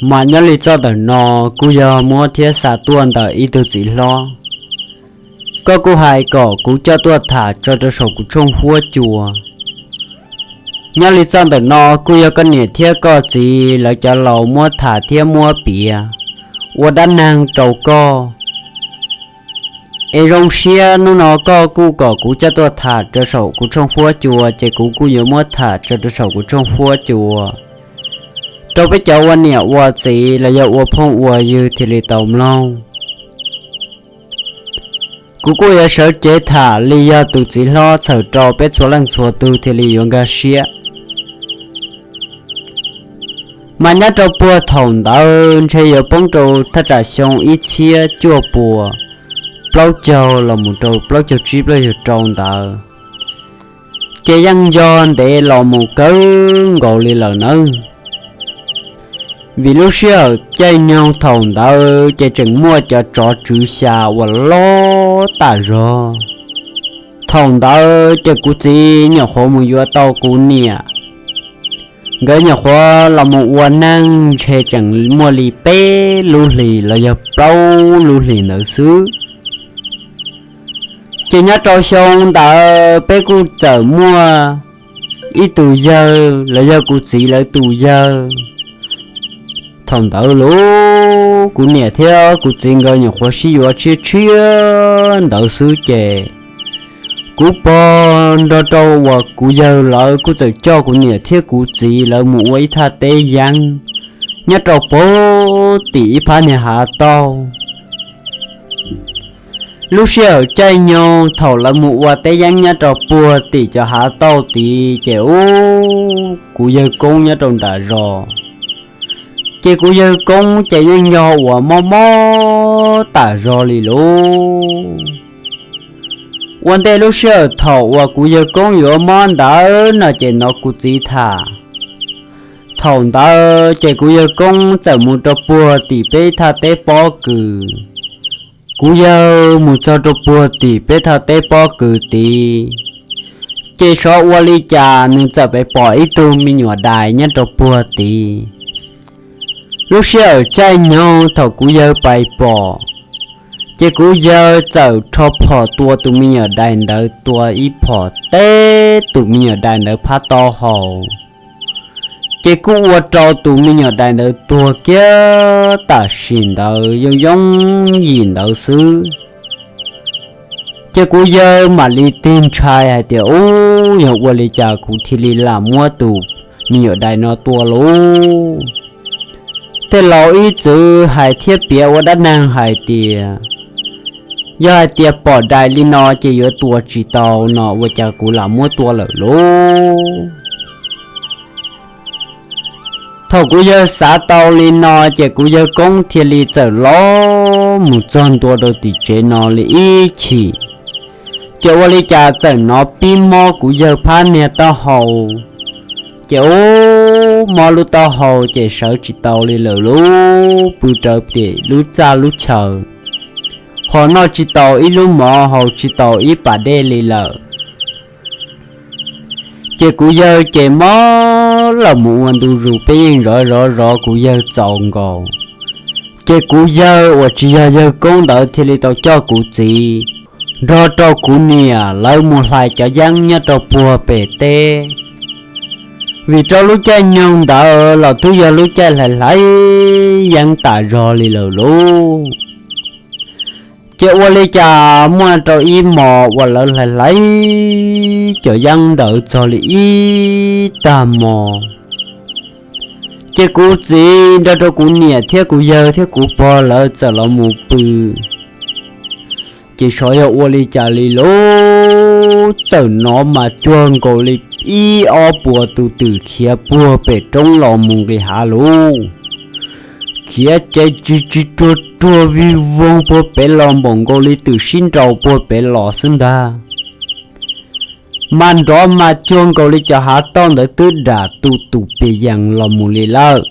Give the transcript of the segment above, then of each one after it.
Mas nyob li txoj ntawm no kuj yog muab thiab xa tuaj ntawm ib tug txiv hlob. Koj kuj hais kom kuv coj tuaj tham tso rau saum kuv tshooj huab cua. Nyob li txoj ntawm no kuj yog koj niam thiab koj txiv lawv cov laus muab tham thiab muab piav ua dab neeg rau koj. Es zoo siab hnub no koj kuj kom kuv coj tuaj tham rau saum kuv tshooj huab cua, ces kuv kuj yuav muab tham tso rau saum kuv tshooj huab cua, rau peb cov ua niam ua txiv los yog ua phooj ua ywg thiaj li tau mloog. Kuv kuj yuav sawv cev tham li yog tus txiv hlob txhawm rau peb txhua leej txhua tug thiaj li yuav nkag siab. Mas nyob rau puag thaum ntawd ntshe yuav poob rau thaj tsam xyoo ib txhiab cuaj puas plaub caug los mus rau plaub caug tsib plaub caug rau ntawd, ces yeej yog ntev los mus kawg nkaus li lawm nawb. Vim lub sij hawm caij nyoog thaum ntawd ces tseem muaj cov tsov tswv xya uas loj tam zog. Thaum ntawd ces kuv txiv nyuam qhuav mus yuav tau kuv niam, nkawd nyuam qhuav los mus ua neej ntshe tseem muaj li peb lub hlis los yog plaub lub hlis ntawd xwb. Ces nyob rau xyoo ntawd peb kuj txawm muaj ib tus yawg los yog kuv txiv lawv tus yawg. Thaum ntawd los kuv niam thiab kuv txiv nkawd nyuam qhuav sib yuav tshiab tshiab ntawd xwb ces kuv pog nrog rau uas kuv yawg lawv kuj txawm coj kuv niam thiab kuv txiv lawv mus ua ib thaj teb yeeb nyob rau puag tim ib phab niag hav tauj. Lub sij hawm caij nyoog thaum lawv mus ua teb yeeb nyob rau puag tim cov hav tauj tid ces ub, kuv yawg koob nyob rau nram zos, ces kuv yawg koob ces yeej yog uas mob mob tam zog li lauj. Ua ntej lub sij hawm thaum uas kuv yawg koob yuav mob ntawd no ces hnov kuv txiv tham. Thaum ntawd ces kuv yawg koob txawm mus rau puag tim peb thaj teb pob kws. Kuv yawg mus txog rau puag tim peb thaj teb pob kws tid, ces xyov ua li cas nws txawm pom ib tug me nyuam dais nyob rau puag tid. Lub sij hawm caij nyoog thaum kuv yawg pais pom, ces kuv yawg txawm rho phom tua tus me nyuam dais ntawd tua ib phom teb tus me nyuam dais ntawd phab taub hau, ces kuj ua rau tus me nyuam dais ntawd tuag kiag tam sim ntawd yooj yooj yim ntawd xwb. Ces kuv yawg mam li tig ntshai hais tias, ub, yog ua li cas kuv thiaj li lam muab tus me nyuam dais no tua lauj? Tej laus ib txwm hais thiab piav ua dab neeg hais tias, yog hais tias pom dais li no ces yuav tua tsis tau no ua cas kuv lam muab tua lawm lauj? Thaum kuv yawg xav tau li no ces kuv yawg koob thiaj li txawm los mus txog ntua rau tim tsev no li ib chim. Ces ua li cas txawm hnov pib mob kuv yawg phab niag taub hau, ces ub, mob lub taub hau ces sawv tsis tau li lawm lauj, pw rawv pem lub txaj lub chaw, ho noj tsis tau ib lub mov, haus tsis tau ib pas dej li lawm. Ces kuv yawg ces mob los mus ua ntu zus, peb yeej zov zov zov kuv yawg txaus nkaus. Ces kuv yawg uas tsis yog yawg koob ntawd thiaj li tau coj kuv txiv nrog rau kuv niam lawv mus hlais cov yeeb nyob rau puag pem teb. Vim rau lub caij nyoog ntawd los twb yog lub caij hlais hlais yeeb tas zog li lawm lauj. Ces ua li cas muaj rau ib hmos uas lawv hlais hlais cov yeeb ntawd txog li ib tag hmo, ces kuv txiv nrog rau kuv niam thiab kuv yawg thiab kuv pog lawv txawm los mus pw. Ces xyov yog ua li cas li lauj, txawm hnov mas cuag nkaus li ib ob puas tus twm khiav puag pem roob los mus nqis hav lauj. Khiav ces tsis tsis ruag ruag vig voog puag pem los npaum nkaus li twm sib nraus puag pem los xwb ntag. Mas nrov mas cuag nkaus li cov hav tauj ntawd twb dam tu tus pes yees los mus li lawm.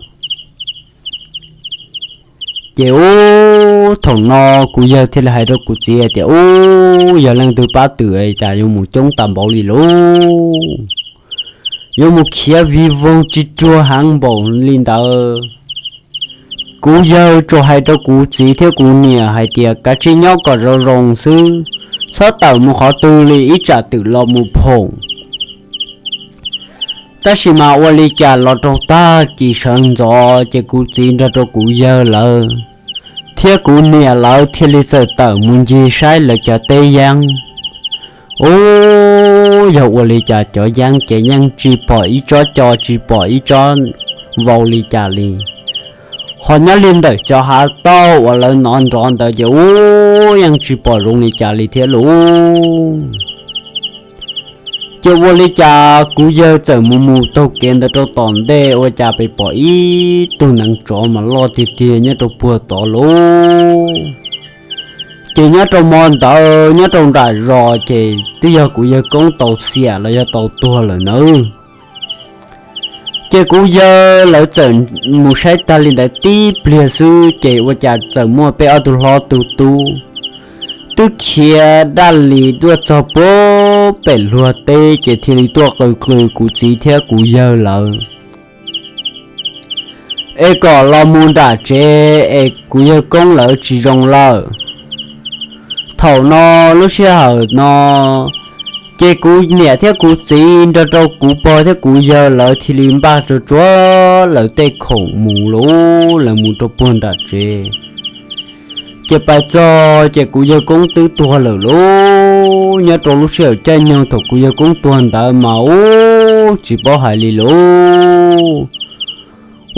Ces ub, thaum no kuv yawg thiaj li hais rau kuv txiv tias, ub, yog leej twg pab twm cas yuav mus coob tas npaum li lauj, yuav mus khiav vig voog tsis ruag heev npaum li ntawd. Kuv yawg tsuas hais rau kuv txiv thiab kuv niam hais tias kav tsij nyob kom zoo zoo xwb, txhob tawm mus qhov twg li ib tsam twm los mus phoom. Tab sis mas ua li cas los rau tag kis sawv ntxov ces kuv txiv nrog rau kuv yawg lawv thiab kuv niam lawv thiaj li txawm tawm mus ncig saib lawv cov teb yeeb. Ub, yog ua li cas cov yeeb ces yeej tsis pom ib tsob co tsis pom ib tsob vau li cas li. Ho nyob li ntawm cov hav tauj uas lawv nov nrov ntawd ces ub, yeej tsis pom zoo li cas li thiab lauj. Ces ua li cas kuv yawg txawm mus mus taug kev ntawd rau tom ntej ua cas pem pom ib tug neev tsov mas loj tiag tiag nyob rau puag tod lauj. Ces nyob rau hmo ntawd nyob rau nram zos ces twb yog kuv yawg koob tau xiam los yog tau tuag lawm nawb. Ces kuv yawg lawv txawm mus saib tag li ntawd tib pliag xwb ces ua cas txawm muaj peb ob tug hlob tug tub twb khiav daj li tuaj txog puag pem luag teb ces thiaj li tuaj qw qw kuv txiv thiab kuv yawg lawv es kom los mus nram tsev es kuv yawg koob lawv tsis zoo lawm. Thaum no lub sij hawm no ces kuv niam thiab kuv txiv nrog rau kuv pog thiab kuv yawg lawv thiaj li npaj tsuag tsuag lawv tej khoom mus lauj, lawv mus rau puag nram tsev. Ces pais txog ces kuv yawg koob twb tuag lawm lauj. Nyob rau lub sij hawm caij nyoog thaum kuv yawg koob tuag ntawd mas ub tsis paub hais li lauj.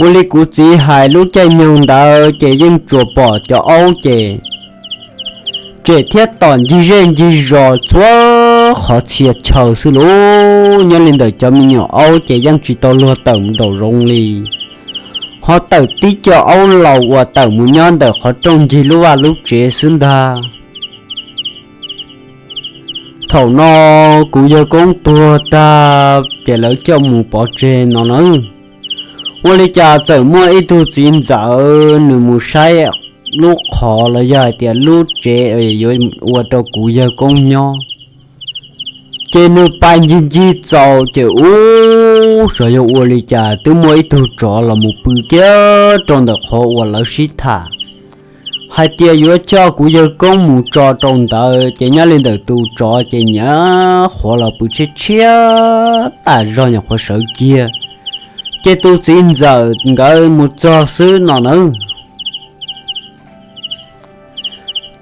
Ua li kuv txiv hais lub caij nyoog ntawd ces yeej tsuas pom cov aub ces tsem thiab tom ncig zej ncig zos txhua qhov txhia chaw xwb lauj. Nyob li ntawm cov me nyuam aub ces yeej tsis tau luag tawm nraum zoov li, ho tawm tib co aub laus uas tawm mus nyob ntawm qhov rooj ncig lub vaj lub tsev xwb ntag. Thaum no kuv yawg koob tuag tag ces lawv coj mus pov tseg no na. Ua li cas txawm muaj ib tug txiv ntxawm nws mus saib lub qhov los yog hais tias lub tsev yuav ua rau kuv yawg koob nyob. Ces nws pais ncig ncig txaus ces ub, xyov yog ua li cas twb muaj ib tug tsov los mus pw kiag rau ntawm qhov uas lawv sib tham hais tias yuav coj kuv yawg koob mus tso rau ntawd. Ces nyob li ntawm tus tsov ces nyuam qhuav los pw tshiab tshiab tas zog nyuam qhuav sawv kiag. Ces tus txiv ntxawm nkawd mus txog xwb no na.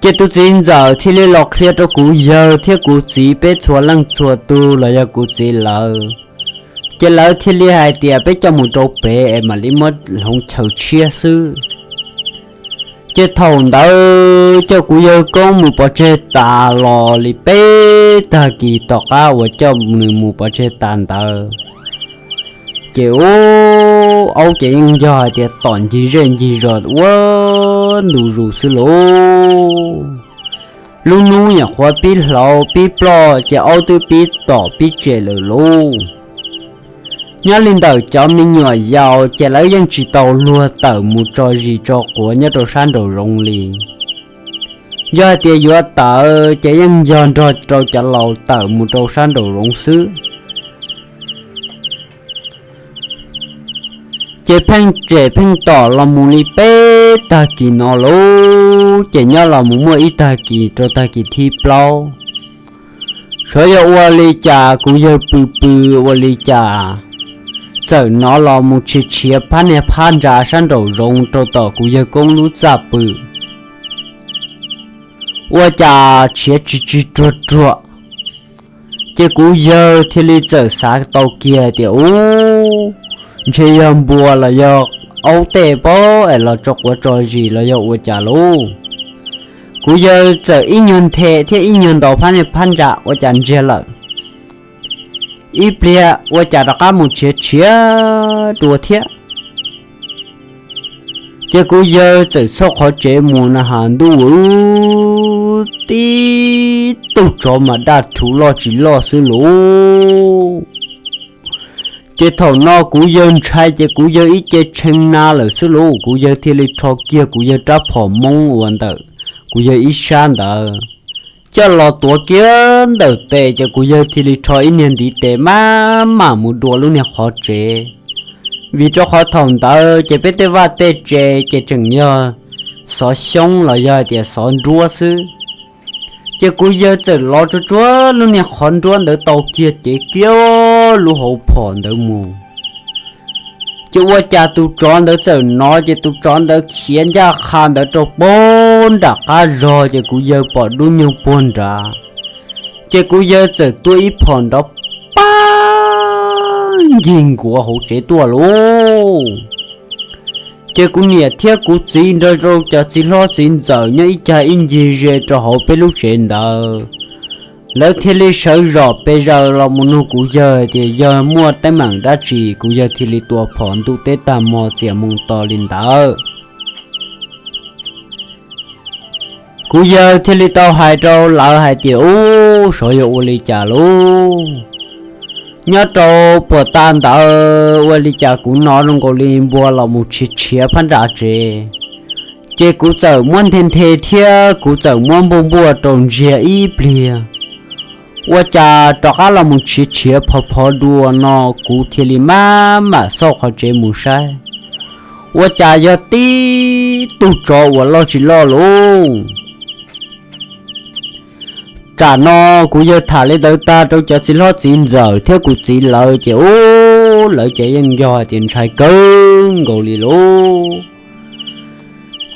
Ces tus txiv ntxawm thiaj li los qhia rau kuv yawg thiab kuv txiv peb txhua leej txhua tus los yog kuv txiv lawv. Ces lawv thiaj li hais tias peb coj mus rau pem es mam li muab hloov chaw tshiab xwb. Ces thaum ntawd coj kuv yawg koob mus pov tseg tas los li peb tag kis tom qab uas coj nws mus pov tseg tas ntawd ces ub, aub ces yeej yog hais tias tom ncig zej ncig zos ua ntu zus xwb lauj. Lub hnub nyuam qhuav pib hlauv pib ploj ces aub twb pib tom pib tsem lawm lauj. Nyob li ntawm cov me nyuam yaus ces lawv yeej tsis tau luag tawm mus tso zis tso quav nyob rau sab nraum zoov li. Yog hais tias yuav tawm ces yeej yog nrog rau cov laus tawm mus rau sab nraum zoov xwb. Ces pheej tsem pheej tom los mus li peb tag kis no lauj, ces nyob los mus muaj ib tag kis rau tag kis thib plaub. Xyov yog ua li cas kuv yawg pw pw ua li cas txawm hnov los mus tshiav tshiav phab niag phab ntsa sab nraum zoov rau tom kuv yawg koob lub txaj pw. Ua cas tshiav tsis tsis ruag ruag. Ces kuv yawg thiaj li txawm xav tau kiag tias ub, ntshe yog npua los yog aub tej paub es los tso quav tso zis los yog ua cas lauj. Kuv yawg txawm ib nyuag nthe thiab ib nyuag ntaus phab niag phab ntsa ua cas ntsiag lawm. Ib pliag ua cas rov qab mus tshiav tshiav dua thiab. Ces kuv yawg txawm xauj qhov tsev mus na has ntuj, tib tug tsov mas daj rhuv loj tsis loj xwb lauj. Ces thaum no kuv yawg ntshai ces kuv yawg ib ce tshee na lawm xwb lauj, kuv yawg thiaj li rho kiag kuv yawg rab phom moob uas ntawm kuv yawg ib sab ntawd coj los tuav kiag ntawm tes ces kuv yawg thiaj li rho ib niag ntiv tes maj mam mus dua lub niag qhov tsev. Vim rau qhov thaum ntawd ces peb tej vaj tej tsev ces tseem yog xov xyoob los yog hais tias xov nruab xwb. Ces kuv yawg txawm lov tsuag tsuag lub niag qhov nruab ntawd tau kiag cev kiag lub hauv phom ntawd mus. Ces ua cas tus tsov ntawd txawm hnov, ces tus tsov ntawd khiav ncaj qha ntawd rau puag nram qab zog, ces kuv yawg pom dub nyuag puag nrad. Ces kuv yawg txawm tua ib phom nrov pab ncig nkuav hauv tsev tuaj lauj. Ces kuv niam thiab kuv txiv nrog rau cov txiv hlob txiv ntxawm nyob ib cag ib ncig ze rau hauv peb lub tsev ntawd. Lawv thiaj li sawv zom pes zaws los mus nug kuv yawg tias yog muaj teeb meem dab tsi kuv yawg thiaj li tua phom ntuj teb tag hmo txias moo to li ntawd. Kuv yawg thiaj li tau hais rau lawv hais tias, Ub, xyov yog ua li cas lauj. Nyob rau puag ta ntawd ua li cas kuv hnov zoo nkaus li npua los mus tshiav tshiav phab ntsa tsev. Ces kuv txawm muab nthe nthe thiab kuv txawm muab npuaj npuaj rau ntsiag ib pliag. Ua cas rov qab los mus tshiav tshiav phov phov dua no, kuv thiaj li maj mam xauj qhov tsev mus saib. Ua cas yog tib tug tsov uas loj tsis loj lauj. Tsam no kuv yawg tham li ntawd tag rau cov txiv hlob txiv ntxawm thiab kuv txiv lawv ces ub, lawv ces yeej yog hais tias ntshai kawg nkaus li lauj.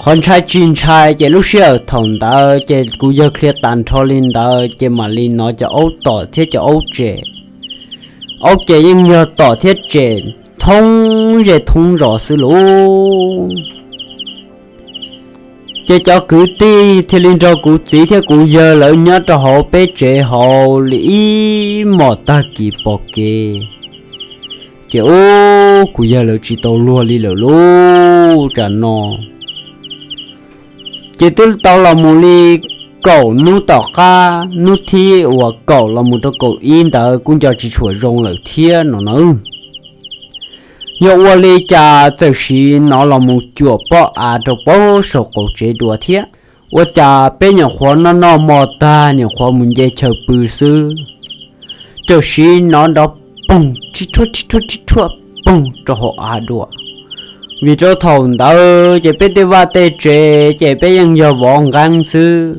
Qhov ntshai tsis ntshai ces lub sij hawm thaum ntawd ces kuv yawg qhia tas nrho li ntawd ces mam li hnov cov aub tom thiab cov aub tsem. Aub ces yeej yog tom thiab tsem thoob zej thoob zos xwb lauj. Ces cov kwv tij thiaj li nrog kuv txiv thiab kuv yawg lawv nyob rau hauv peb tsev hauv li ib hmos tag kis pom kev. Ces ub, kuv yawg lawv tsis tau luag li lawm lauj. Tsam no ces twb tau los mus li kaum hnub tom qab, hnub thib uas kaum los mus rau kaum ib ntawd kuj nco tsis tshua zoo lawm thiab no na. Yog ua li cas txawm sim hnov los mus cuam pob av rau puag saum qaum tsev dua thiab. Ua cas peb nyuam qhuav noj noj mov tag nyuam qhuav mus nce chaw pw xwb, txawm sim hnov nrov poog tsib rhuaj tsib rhuaj tsib rhuaj poog rau hauv av dua. Vim rau thaum ntawd ces peb tej vaj tej tsev ces peb yeej yog vov nqeeb xwb.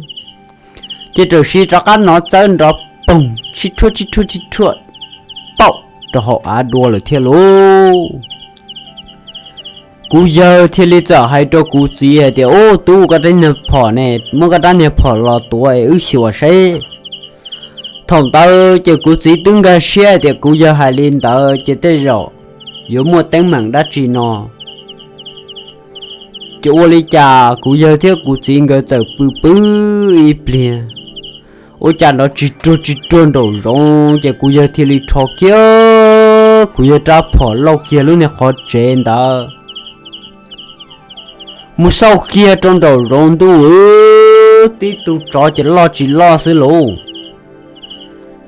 Ces txawm sim rov qab hnov txawb nrov poog tsib rhuaj tsib rhuaj tsib rhuaj pauj rau hauv av dua lawm thiab lauj. Kuv yawg thiaj li txawm hais rau kuv txiv hais tias, Ub tub, koj rab niag phom ne, muab koj rab niag phom los tuav es wb xyuas seb. Thaum ntawd ces kuv txiv twb nkag siab hais tias kuv yawg hais li ntawd ces tej zaum yuav muaj teeb meem dab tsi no. Ces ua li cas kuv yawg thiab kuv txiv nkawd txawm pw pw ib pliag, ua cas nrov tsis ruag tsis ruag nraum zoov, ces kuv yawg thiaj li rho kiag kuv yawg rab phom lauj kiag lub niag qhov tsev ntawd mus xauj kiag rau nraum zoov ntuj, tib tug tsov ces loj tsis loj xwb lauj.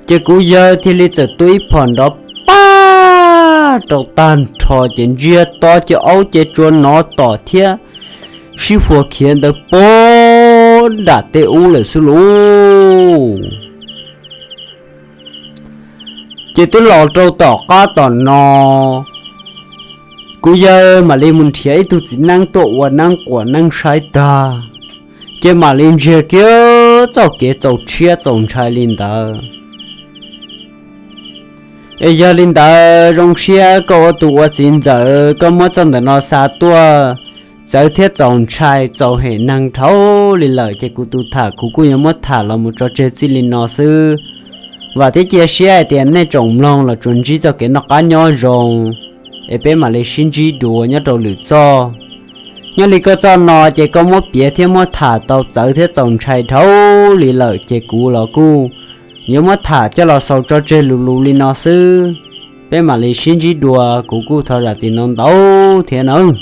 Ces kuv yawg thiaj li txawm tua ib phom nrov pab rau tag nrho ces ntsiag to ces aub ces tsuas hnov tom thiab sib huas khiav ntawd puag nram tej ub lawm xwb lauj. Ces twb los rau tom qab tom no, kuv yawg mam li mus nrhiav ib tug txiv neeb tuaj ua neeb quas neeb saib tag, ces mam li ntsiag kiag txoj kev txaus rhiab txaus ntshai li ntawd. Es yog li ntawd zoo siab koj ua tus ua txiv ntxawm, koj muab txoj ntawm no xa tuaj, txawv thiab txaus ntshai txaus hem neeg dhau li lawm, ces kuv tus tham kuv kuj yuav muab tham los mus tso tseg txij li no xwb. Vam thiab cia siab hais tias nej tsoom mloog los tsuas ntsib txoj kev noj qab nyob zoo, es peb mam li sib ntsib dua nyob rau lwm txoj. Nyob li koj txoj no ces koj muab piav thiab muab tham tau txawv thiab txaus ntshai dhau li lawm, ces kuv los kuj yuav muab tham coj los xaus tso tseg lus lus li no xwb. Peb mam li sib ntsib dua, kuv kuj thov zam txim ntau ntau thiab nawb.